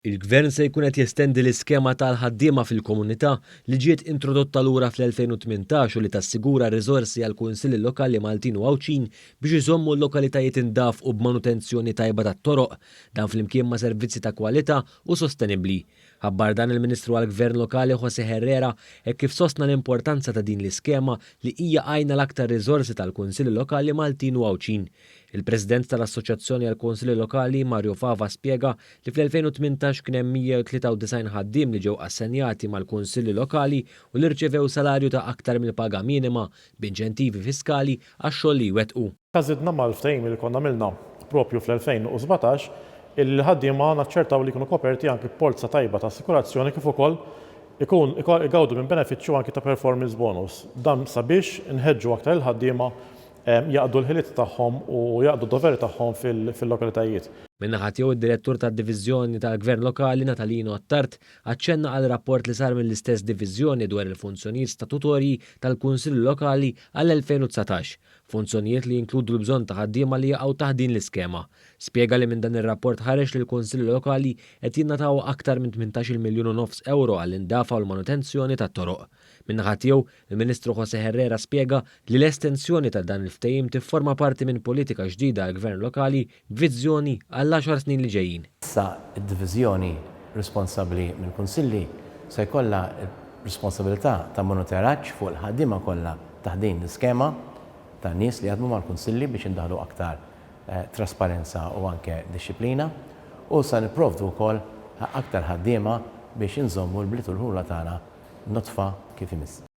Il-Gvern se jkun qed jestendi l-iskema tal-ħaddiema fil-komunità li ġiet introdotta lura fl-2018 u li tassigura riżorsi għall-Kunsilli Lokali Maltin u Għawdxin biex iżommu l-lokalitajiet indaf u b'manutenzjoni tajba tat-toroq, dan flimkien ma' servizzi ta' kwalità u sostenibbli. Ħabbar dan il-Ministru għall-Gvern Lokali José Herrera hekk kif sostna l-importanza ta' din l-iskema li hija għajn għal aktar riżorsi tal-Kunsilli Lokali Maltin u Għawdxin. Il-President tal-Assoċjazzjoni għall-Kunsilli Lokali, Mario Fava spjega li fl-2018 kien hemm 193 ħaddiem li ġew assenjati mal-Kunsilli Lokali u li rċevew salarju ta' aktar mill-paga minima, b'inċentivi fiskali għax-xogħol li jwettqu. Żidna mal-ftehim li konna għamilna proprju fl-2017 illi l-ħaddiema naċċertaw li jkunu koperti anki b'polza tajba ta' assikurazzjoni kif ukoll ikun igawdu minn benefiċċju anki ta' performance bonus. Dan sabiex inħeġġu aktar il-ħaddiema jaqdu l-ħiliet tagħhom u jaqdu d-doveri tagħhom fil-lokalitajiet. Min-naħa tiegħu d-Direttur tad-Diviżjoni tal-Gvern Lokali Natalino Attard aċċenna għal rapport li sar mill-istess diviżjoni dwar il-funzjonijiet statutorji tal-Kunsilli Lokali għall-2019, funzjonijiet li jinkludu l-bżonn ta' ħaddiema li jaqgħu taħt din l-iskema. Spjega li minn dan ir-rapport ħareġ li l-Kunsilli Lokali qed jingħataw aktar minn 18-il miljun u nofs ewro għall-indafa u l-manutenzjoni tat-toroq. Min-naħa tiegħu, il-Ministru José Herrera spjega li l-estensjoni ta' dan il-ftehim tifforma parti minn politika ġdida għall-Gvern lokali b'viżjoni għall-għaxar snin li ġejjin. Issa d-diviżjoni responsabbli mill-Kunsilli se jkollha r-responsabilità ta' monitoraġġ fuq il-ħaddiema kollha taħt din l-iskema ta' nies li jaħdmu mal-Kunsilli biex indaħħlu aktar trasparenza u anke dixxiplina u se nipprovdu wkoll aktar ħaddiema biex inżommu l-bliet u l-ħula tagħna nodfa kif imiss.